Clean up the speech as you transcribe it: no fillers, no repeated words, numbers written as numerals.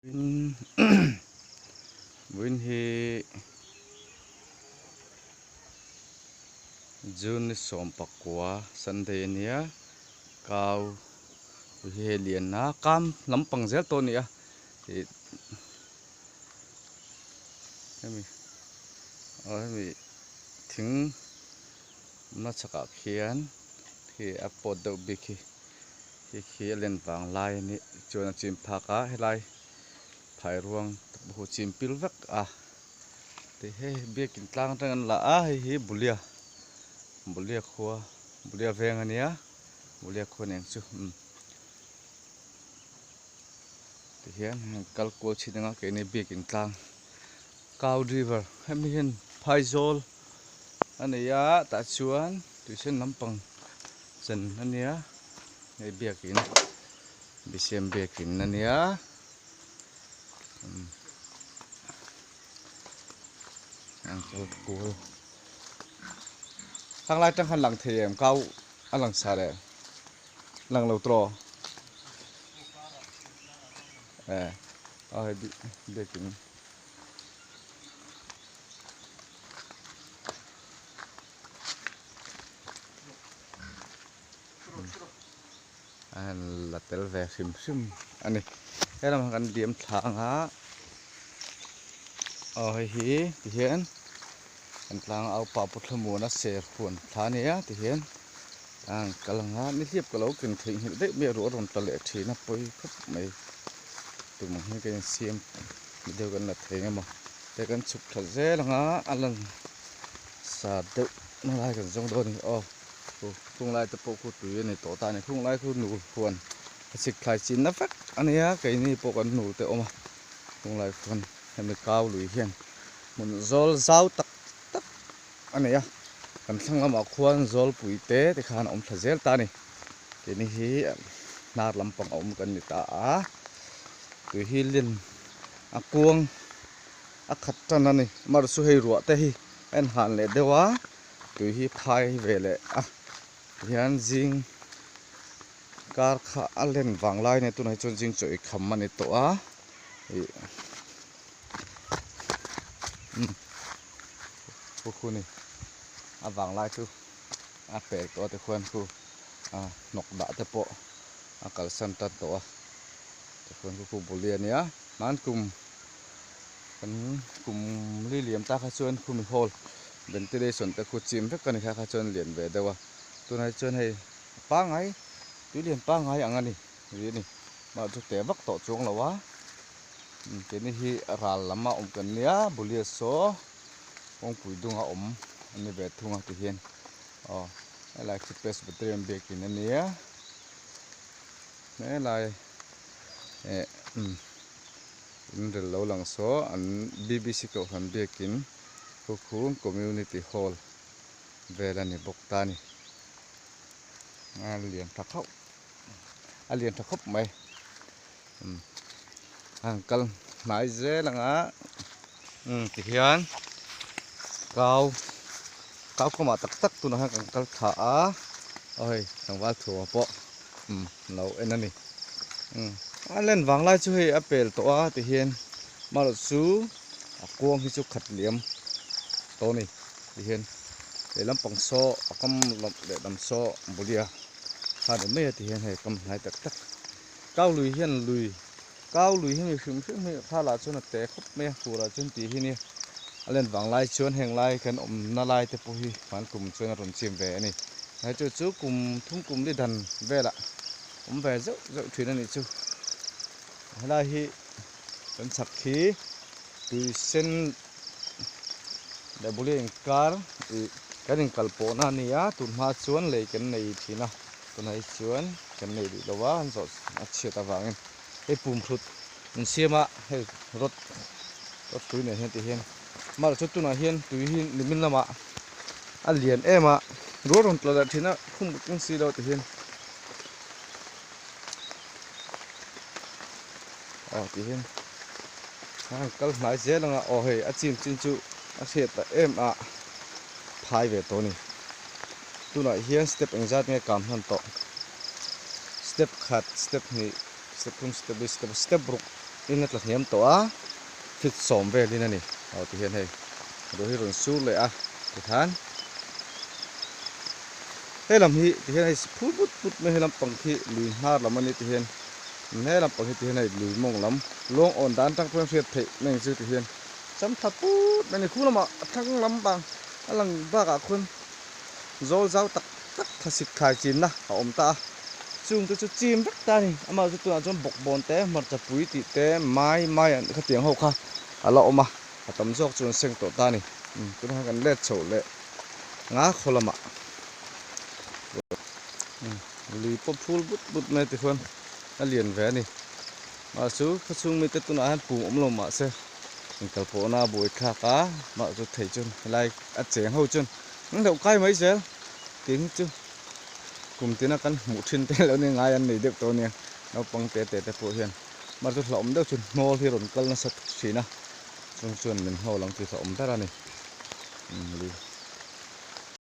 Tin vawiin hi June ni 19 Sunday a nia kau hi hei lian a kam lampang zel tawh a ni a ih hemi aw hemi thing awmna chhakah khian khi a pawt deuh bik hi. Khi khi a len vang lai a nih chuan a chim phak a helai phai ruang hu chim pil vek a ti hei biakin tlang atang an la a hei hi bulia bulia khua bulia veng a nia bulia khua nen chu umm tihian heng kal kual chhin anga keini biakin tlang cow river hemi hian phaizawl a nei a tah chuan tuisen lampang chen a nia hei biakin bisiam biakin a nia umm an kal kual khang lai tang khan lang thei em kau a lang sar em lang lo tawh e aw hei biakin. A han la tel ve hrim hrim a ni he lamah kan diam thla anga aw hei hi tihian kan tlang a upa pu thlamuana ser huan thla a nia tihian a han kal anga nihliap ka lo ken theihnghilh daih mai a ruah a rawn tla leh thin a pawi khawp mai tum ang hian ka insiam deuh kan la thei ang emaw te kan chhuk thla zel anga a lan sa deuh na lai kan zawng dawn a ni aw khung lai te pawh khu tui a ni tawh ta a ni khung lai khu nul huan a chhik thlai chin na vek a nia keini pawh kan nul te awm a khung lai khuan hemi kau lui hian hmun zawl zau tak tak a nei a kan thlang lamah khuan zawlpui te te khan a awm thla zel ta a ni keini hi hnar lampang a awm kan ni ta a tui hi len a kuang a khat tan a ni amaherawhchu chu hei ruah te hi a inhan leh deuh a tui hi phai ve leh a tihian zing kar kha a len vang lai a nia tunah hi chuan zing chaw ei kham a ni tawh a ih umm khu khu ni a vang lai chu a pel tawh a tikhuan khu a hnawk dah te pawh a kalsan tan tawh a tikhuan khu khu buli a nia hman kum kan kum li liam tak kha chuan khumi hall ventilation te khu chim vek a ni kha kha chuan lian ve deuh a tunah chuan hei pangai tui lian pangai ang a ni ri a ni mah chu teh vak tawh chuang lo a keini hi ral lam a awm kan nia bulia saw kawngpui dunga awm a ni ve thung a tihian aw helai khi presbyterian biakin a nia helai eh umm in rel lo lang saw an B_B_C kohhran biakin khawkhung community hall vel a ni bawk ta a ni a lian tha khauh a lian tha khawp mai umm a han kal hnai zel ang a umm tihian kau kau kawmah tak tak tunah hian kan kal thla a aw hei tlangval thuama pawh umm lo en a ni umm a len vang lai chu hei a pel tawh a tihian amaherawh chu a kuang hi chu khat liam tawh a ni tihian lehlam pang saw a kam lehlam saw bulia kha ni mai a tihian hei kam hnai tak tak kau lui hian lui kau lui hi mi hrim hrim hi thla lah chuan a te khawp mai a fur ah chuan tih hi nia a len vang lai chuan heng lai kan awmna lai te pawh hi hman kum chuan a rawn chim ve a ni hei chu chu kum thum kum li dan velah awm ve zeuh zeuh thin a nih chu helai hi kan chhak hi tui sen leh bul inkar ih kan inkal pawhna a ni a tun hma chuan lei kan nei thin a tunah hi chuan kan nei duh lo a an zawh a chhiat avangin hei pum hrut an siam a hei rod rod hrui nen hian tihian amaherawh chu tunah hian tui hi nimin lamah a lian em a rual rawn tla leh thin a khum keng si lo tihian aw tihian a han kal hnai zel ang a aw hei a chin chin chu a hriat ta em a phai ve tawh a ni tunah hian step engzat nge kam hman tawh step khat step hnih step thum step li step step ruk In a tla hniam tawh a feet sawm velin a ni aw ti hian hei ruah hi rawn sur leh a tikhan he lam hi ti hian hei phul put put mai he lampang khi lui hnar lam a ni ti hian he lampang hi ti hian hei lui mawng lam lawng awn dan atang pawhin hriat theih mai ang chu ti hian sam tha put mai a ni khu lamah a thlang lampang a lang bakah khuan zawl zau tak tak thlasik thlai chinna a awm ta a chung te chu chim vek ta a ni amah chu tunah chuan bawkbawn te hmarcha pui tih te mai mai an khatiang ho kha a la awm a a tam zawk chu an seng tawh ta a ni tunah hian kan let chhoh leh nga khaw lamah lui pawh phul but but mai tikhuan a lian ve a ni mahse khawchhung mite tunah hian pum awm lo mahse inkal pawhna a buai thlak a mah chu theih chuan helai a cheng ho chuan an hlauh kai mai zel tin chu kum tina kan hmuh thin te lo ni ngai an nei deuh tawh ania naupang te te te pawh hian mah chu hlauhawm deuh chu hnawl hi rawn kal nasa thin a chung chuan min hnawl ang tih hlauhawm ber a ni.